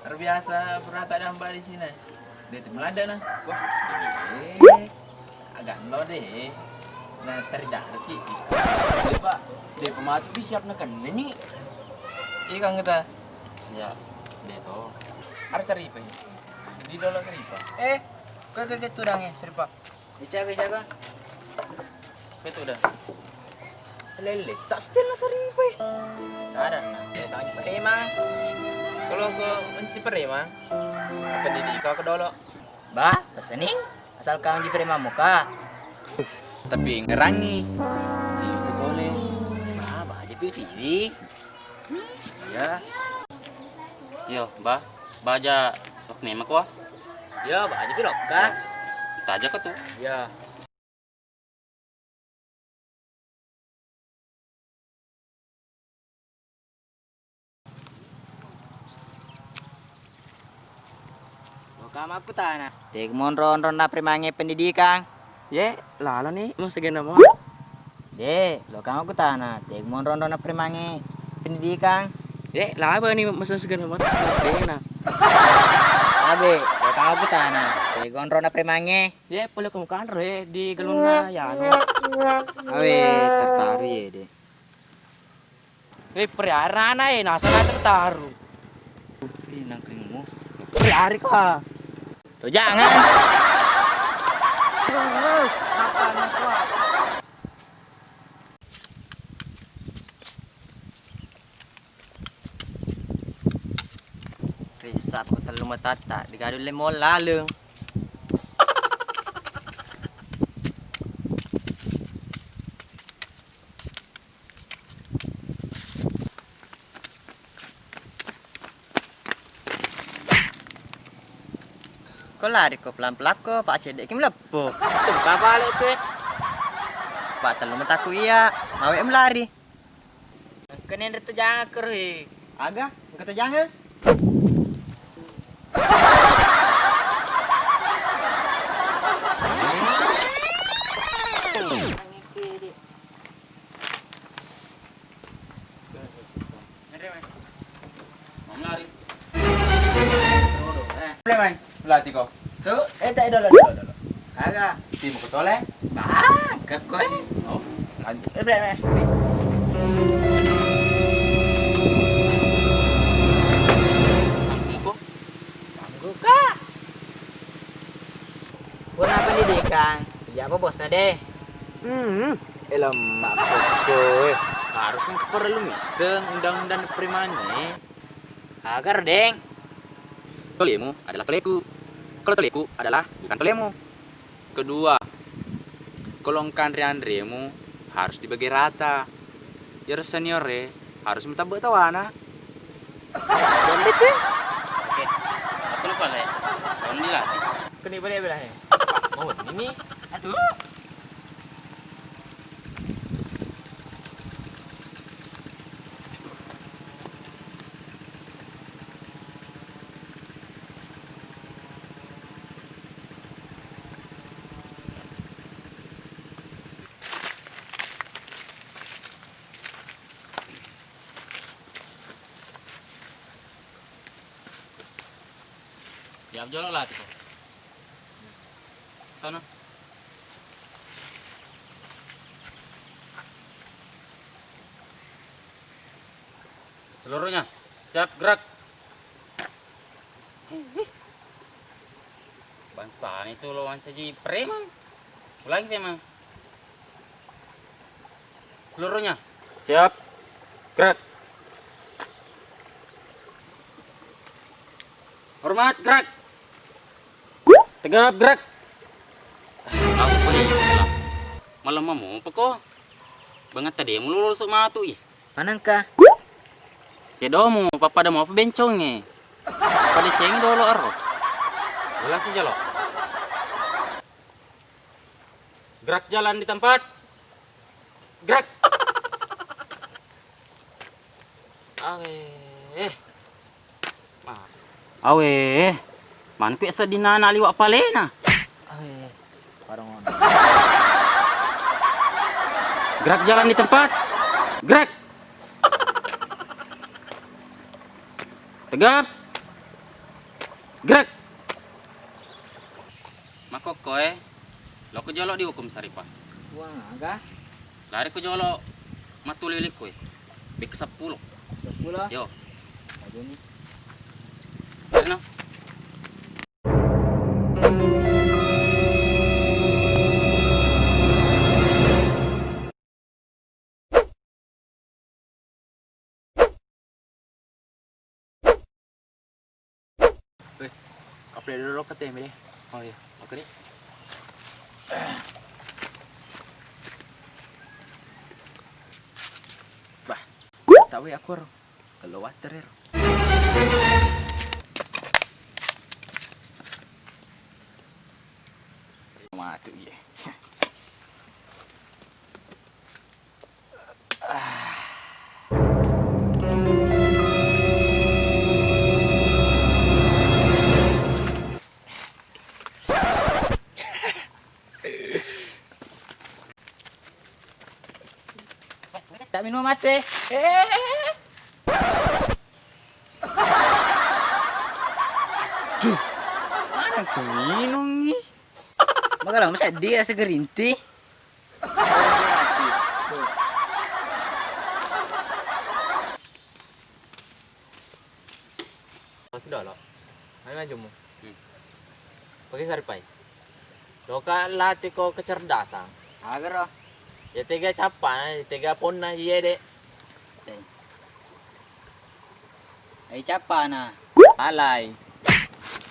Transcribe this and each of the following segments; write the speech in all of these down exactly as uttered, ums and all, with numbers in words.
Luar biasa berata damba di sini. Dia tu melada nah. Wah, eh. Agak lo deh. Nah, terjadi. Dia, Pak. Dia pematu di siap nak kena ni. Iya, Kang, kita. Ya, dia tu. Harus seripa. Di dolo seripa. Eh, ke, ke, ke, tudang, eh, seripa. Dijaga, dijaga. Itu udah. Lele, tak setel na saripe. Sadar na. Tanya Pak Emang. Kalau ke mensi Pak Emang, apa dididik kau ke dolo? Bah, pesening. Asal kau di Pak Emang muka. Tapi ngerangi. Di tole. Bah, bah aja P T V. Iya. Yo, Bah. Baja lok mema ko. Yo, baja pi lokka. Taja ko tu. Iya. Loka makkutana. Teg monro-onronna premangnge pendidikan. Ye, lalo ni masegena mo. De, loka makkutana. Teg monro-onronna premangnge pendidikan. Ye, laba ni masegena mo. Dena. Abe, loka makkutana. Teg onronna premangnge. Ye, pole ko mukanro, eh, di galunna yano. Awe, tertaru ye, de. Eh, periarana, eh, nasa na tertaru. Eh, nangkringmu. Periari ka. To jangan. Risap ko tellu matatta, digadu lemo laleng. Ko lari ko pelan-pelan ko, Pak, sedek ki meleppo. Tungka balik tu, eh. Pak, tellu mataku iya, mawe melari. Engka nenre tojangeng kero he. Aga? Engka tojangeng? Nanre, Mas. Mau lari. Boleh, Mas. Latiko. Tu, eh, tak, dolo, dolo, dolo. Aga? Timu ko tole? Bangka ko, eh. Oh, lanjut. Eh, boleh, boleh. Sanggup ko? Sanggup ka. Pura pendidikan. Iya apa bosna deh? Hmm, eh, lemak ko, eh. Harusnya keperlu miseng undang-undang premangnge. Agar, Deng. Tolemu adalah toleku. Kalau toleku adalah bukan tolemu. Kedua, kalau engka anre-anremu harus dibagi rata. Iyaro senior e harus metabbe tawana. Oke. Aku lupa le. Kamu dilatih. Keni bale bela he. Mau ini. Aduh. Ya, jolo lah, Tiko. Tono. Seluruhnya, siap gerak. Bangsana itu lo mancaji preman. Ulangi, preman. Seluruhnya, siap. Gerak. Hormat, gerak. Tegap, gerak. Apa ya? Malam mau apa ko? Banget tadi mau lulus matu, ih. Manengka? Ya domu, pappada mau apa bencongnge? Pada ceng dolo ero. Ulang si jolo. Gerak jalan di tempat. Gerak. Awe. Awe. Manuk sedinana liwak palena. Awe. Gerak jalan di tempat. Gerak. Tegap. Gerak! Makkokkoe, loko jolo dihukum Saripa. Uang aga? Lari ko jolo mattulilikku e. Bek seppulo. Seppulo? Yo. Aja ni. Lari no. Weh, apply dulu ke T M deh. Oh iya, oke deh. Bah, tahu ya aku ro. Kalau water ro. Mati iya. Tak minum mate. Duh, mana ku minum ni? Magalang masa dia segerinti. Masih dolo. Ayo majumu. Hmm. Pakai Saripai. Loka latih ko kecerdasan. Agaro. Ya tega capa, ya tega ponna iya dek. Ai capana. Alai.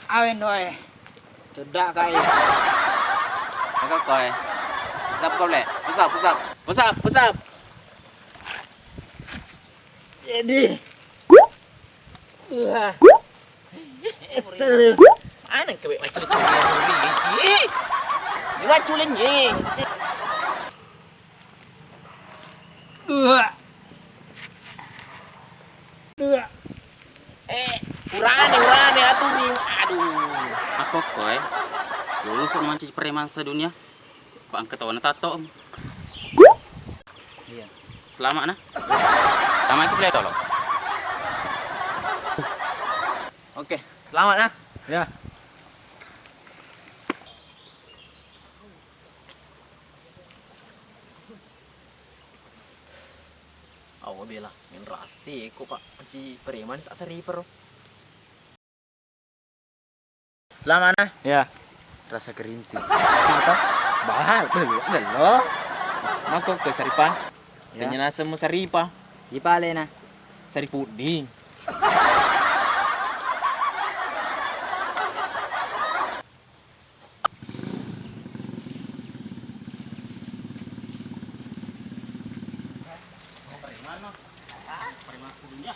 Awen doe. Cedak kai. Aku koe. Pusap kau le. Pusap, pusap. Pusap, pusap. Jadi. Wah. Aneng kewek macul-cul. Ih. Ni macul ni. Dua. Dua. Eh, urane, urane, aturi. Aduh. Makkokkoe, eh. Lulus mancaji preman sedunia. Pak angkat tawana tato. Iya. Selamat nah. Sama itu boleh tolong. Oke, selamat nah. Ya. Awa bela, main rasti eko pak, si preman tak seripero. Selama nah. Ya. Rasa kerinti. Apa? Bahar, belum, belum. Mako ke saripa. Ya. Tanya nasemu saripa. Ipa alena. Sari puding. Preman no. Preman sedunia.